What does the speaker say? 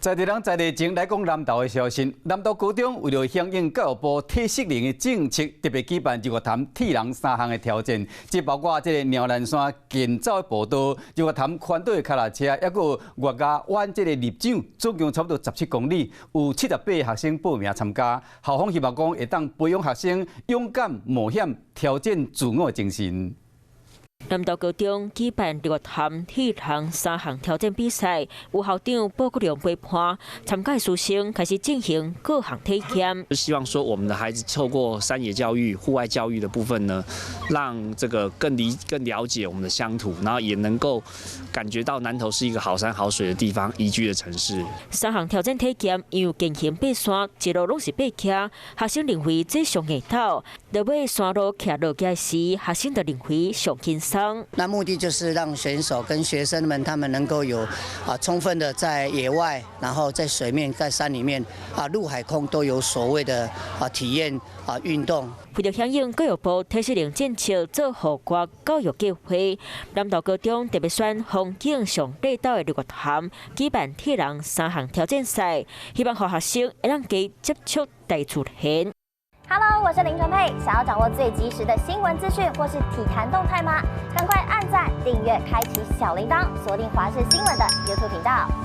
在地人在地情來講南投的消息，南投高中為著響應教育部體適能的政策，特別舉辦日月潭鐵人三項的挑戰，這包括這個鳥蘭山健走的步道、日月潭環島的跤踏車，抑閣月牙灣這個立槳，總共差不多17公里，有78個學生報名參加。校方希望講會當培養學生勇敢冒險、挑戰自我的精神。南投高中舉辦日月潭鐵人三項挑戰比賽，有校長布國良陪伴，參加師生開始進行各項體驗。希望說我們的孩子透過山野教育、戶外教育的部分呢，讓這個更了解我們的鄉土，然後也能夠感覺到南投是一個好山好水的地方，宜居的城市。三項挑戰體驗因為健行爬山，一路攏是爬徛，學生認為這上硬頭。落尾山路徛落機時，學生就認為上輕鬆。那目的就是讓選手跟學生們，他們能夠有充分的在野外，然後在水面、在山裡面陸海空都有所謂的體驗運動。為著響應教育部體適能政策做戶外教育計劃，南投高中特別選風景上麗島的日月潭舉辦鐵人三項挑戰賽，希望予學生會當加接觸大自然。 Hello，我是林純佩。想要掌握最及時的新聞資訊或是體壇動態嗎？趕快按讚、訂閱、開啟小鈴鐺，鎖定華視新聞的 YouTube 頻道。